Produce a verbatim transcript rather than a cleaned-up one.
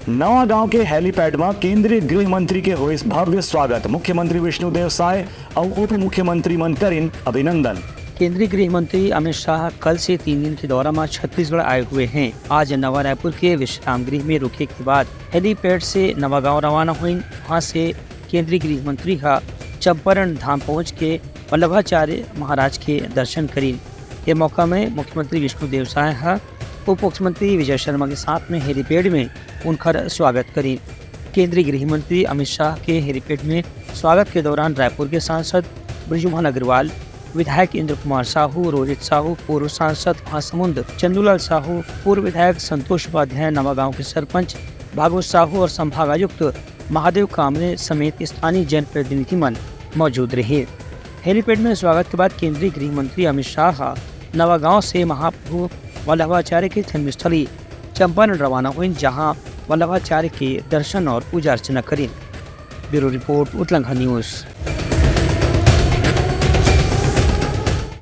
नवागांव के हेलीपैड म केंद्रीय गृह मंत्री के होइस भव्य स्वागत, मुख्यमंत्री विष्णुदेव साय अउ उप मुख्यमंत्री मन करिन अभिनंदन। केंद्रीय गृह मंत्री अमित शाह कल से तीन दिन के दौरा म छत्तीसगढ़ आए हुए हैं। आज नवा रायपुर के विश्राम गृह में रुके के बाद हेलीपैड से नवागांव रवाना होइन। वहां से केंद्रीय गृह मंत्री ह चंपारण धाम पहुंच के वल्लभाचार्य महाराज के दर्शन करिन। ये मौका में मुख्यमंत्री विष्णुदेव साय ह उप मुख्यमंत्री विजय शर्मा के साथ में हेलीपैड में उनकर स्वागत करिन। केंद्रीय गृह मंत्री अमित शाह के हेलीपैड में स्वागत के दौरान रायपुर के सांसद बृजमोहन अग्रवाल, विधायक इंद्र कुमार साहू, रोहित साहू, पूर्व सांसद महासमुंद चंदूलाल साहू, पूर्व विधायक संतोष उपाध्याय, नवागांव के सरपंच भागवत साहू और संभागायुक्त महादेव कामरे समेत स्थानीय जनप्रतिनिधि मन मौजूद रहे। हेलीपैड में स्वागत के बाद केंद्रीय गृह मंत्री अमित शाह ह नवागांव से महाप्रभु वल्लभाचार्य के जन्मस्थली चंपारण रवाना होइन, जहां वल्लभाचार्य के दर्शन और पूजा अर्चना करिन। Bureau report, Utlangha news.